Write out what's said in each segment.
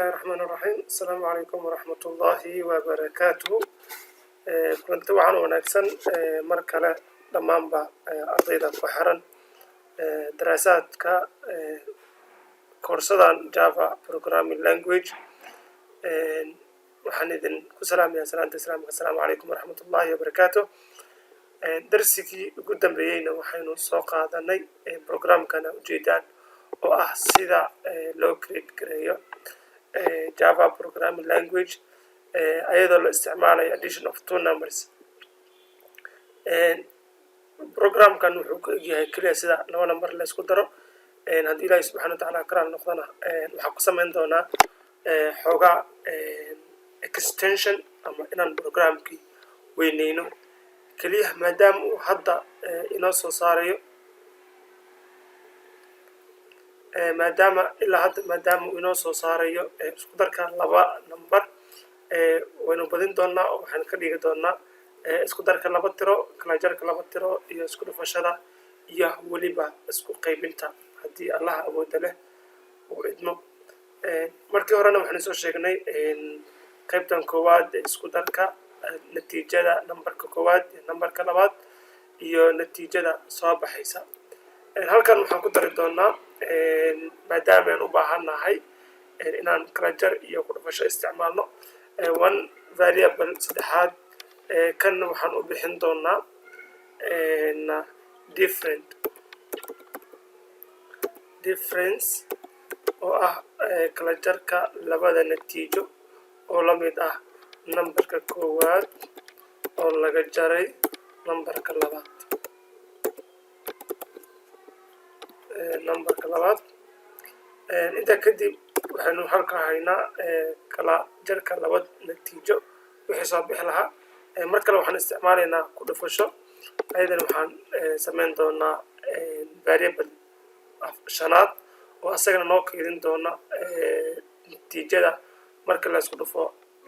Bismillahi raxmaan raxiim. Asalaamu calaykum waraxmatullaahi wabarakaatuhu. Kulanti wacan wanaagsan mar kale dhammaanba ardayda ku xiran daraasaadka koorsadan Java programming language. Waxaan idin ku salaamayaa salaanta Islaamka: asalaamu calaykum waraxmatullaahi wabarakaatu. Darsigii ugu dambeeyeyna waxaynu soo qaadanay programkana ujeedaan oo ah sida loo create gareeyo Java programming language ayadoo la isticmaalayo addition of two numbers. Programkan wuxuu ku egyahay keliya sida laba number la isku daro. Haddii Ilaahi subxana wa tacaala karaal noqdana, waxaan ku samayn doonaa xoogaa extension ama inaan programkii weyneyno keliya, maadaama uu hadda inoo soo saarayo, maadaama ilaa hadda maadaama uu inoo soo saarayo isku darka laba number. Waynu badin doonaa oo waxaan ka dhigi doonaa isku darka laba tiro, kala jarka laba tiro iyo isku dhufashada iyo weliba isku qaybinta, haddii Allaha awoodda leh uu idmo. Markii horena waxaanu soo sheegnay qaybtan koowaad ee isku darka, natiijada numberka koowaad iyo numberka labaad iyo natiijada soo baxaysa. Halkan waxaan ku dari doonaa, maadaama aan u baahan nahay inaan kala jar iyo ku dhufasho isticmaalno, one variable saddexaad. Kanna waxaan u bixin doonaa different difference, oo ah kala jarka labada natiijo, oo la mid ah numberka koowaad oo laga jaray numberka labaad. Intaa kadib waxaynu halka haynaa kala jarka laba natiijo wixii soo bixi lahaa. Mar kale waxaan isticmaalaynaa ku dhufasho. Ayadan waxaan samayn doonaa variable shanaad oo asagana noo keydin doona natiijada marka laisku dhufo,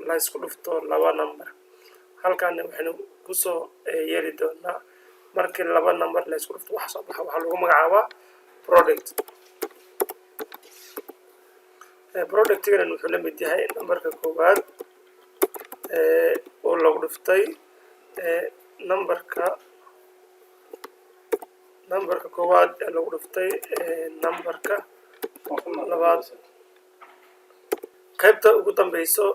laysku dhufto laba number. Halkaana waxaynu kusoo yeeli doonaa markii laba number laysku dhufto waxa soo baxa waxaa lagu magacaabaa product. Productigana wuxuu la mid yahay numberka koowaad oo lagu dhuftay numberka koowaad ee lagu dhuftay numberka labaad. Qaybta ugu dambeyso,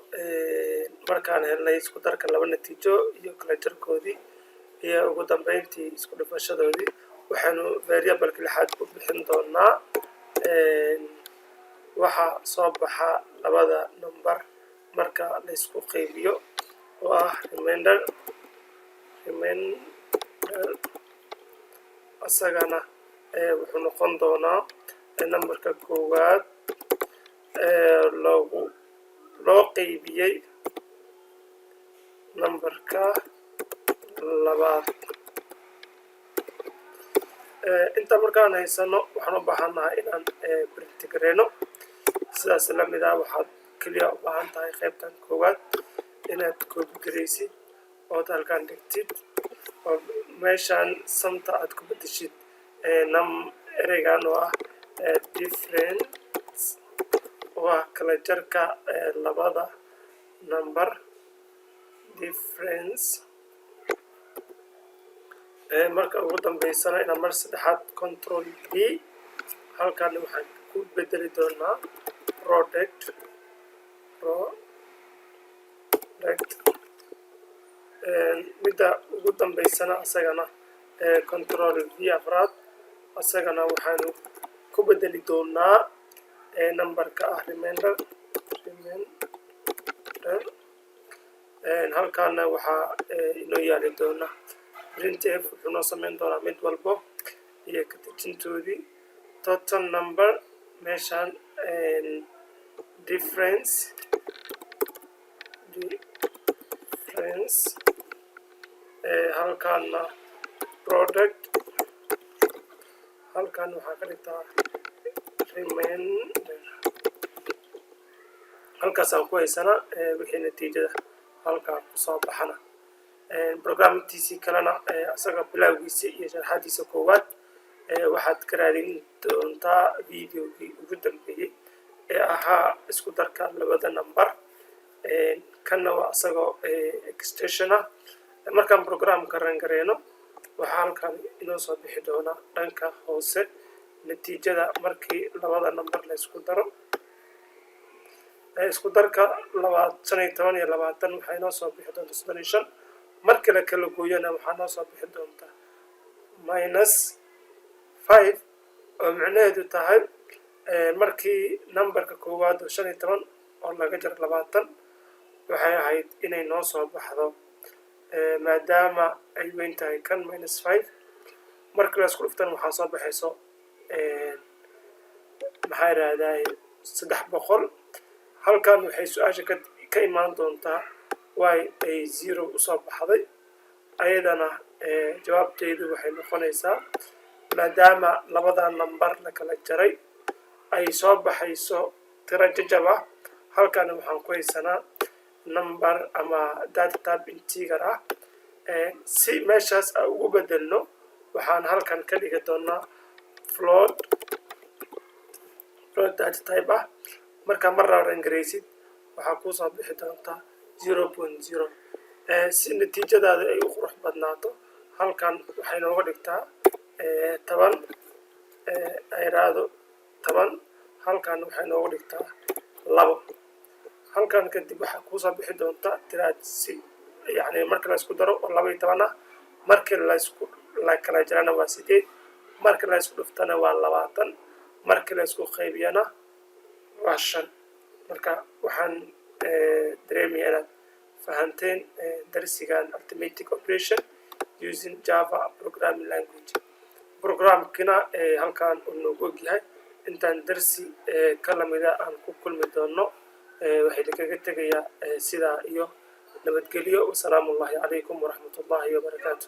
markaan helnay isku darka laba natiijo iyo kala jarkoodii iyo ugu dambeyntii isku dhufashadoodii, waxaynu variableka lixaad u bixin doonaa waxa soo baxa labada number marka laysku qaybiyo, oo ah remainder. Remainder isagana wuxuu noqon doonaa numberka koowaad loogu loo qeybiyey numberka labaad. Inta markaan haysano, waxaan u baahannahay inaan print gareyno. Sidaas lamid ah, waxaad keliya u baahan tahay qaybtan koowaad inaad copy garaysid ood halkaan dhigtid, oo meeshaan sumta aad ku bedeshid num ereygan oo ah difference, oo ah kala jarka labada number, difference. Marka ugu dambeysana inaan mar saddexaad Control V. Halkan waxaan ku bedeli doonaa product. Product midda ugu dambeysana asagana Control V afraad, asagana waxaanu ku bedeli doonaa numberka ah remainder. Remainder halkaana waxaa inoo yaali doona printf. Wuxuu noo sameyn doonaa mid walbo iyo ka dejintoodii total number. Meeshaan difference, difference, halkaana product, halkan waxaa ka dhigtaa remainder. Halkaasaan ku haysanaa wixii natiijada halkaa kusoo baxana. Programtiisii kalena, isaga bilowgiisa iyo sharxaadiisa koowaad, waxaad ka raadin doontaa videogii ugu dambeeyey. Ee ahaa isku darka labada number. Kanna waa isagoo extension ah. Markaan programka run gareyno, waxaa halkan inoo soo bixi doona dhanka hoose natiijada markii labada number la isku daro. Isku darka 15 iyo 20 waxaa inoo soo bixi doonta 35. Markii la kala gooyana, waxaa noo soo bixi doonta -5, oo micnaheedu tahay markii numberka koowaad oo 15 oo laga jaro 20, waxay ahayd inay noo soo baxdo, maadaama ay weyn tahay kan, -5. Markii la isku dhuftana, waxaa soo baxayso, maxaa idhahdaa, 300. Halkan waxay su-aasha ka imaan doontaa way ay zero usoo baxday. Ayadana jawaabteedu waxay noqonaysaa, maadaama labada number la kala jaray ay soo baxayso tiro jajab ah. Halkana waxaan ku haysanaa number ama data type integer ah. Si meeshaas aan ugu bedelno, waxaan halkan ka dhigi doonaa float data type ah. Markaa mar run garaysid, waxaa kuusoo bixi doontaa 0.0. Si natiijadaada ay u qurux badnaato, halkan waxay nooga dhigtaa 10, iraado 10. Halkan waxay nooga dhigtaa 2. Halkan kadib waxaa kuusoo bixi doonta tiraad si yacni marka la isku daro oo 12 ah, markii laysku la kala jarana waa 8, marka la isku dhuftana waa 20, markii la isku qaybiyana waa 5. Marka waxaan dareemayaa inaad fahanteen darsigan arithmetic operation using Java programming language. Programkina halkan uu noogu ogyahay. Intaan darsi ka lamida aan ku kulmi doono, waxay idinkaga tegayaa sidaa iyo nabadgelyo. Wasalaamu ullahi calaykum waraxmat ullahi wabarakaatu.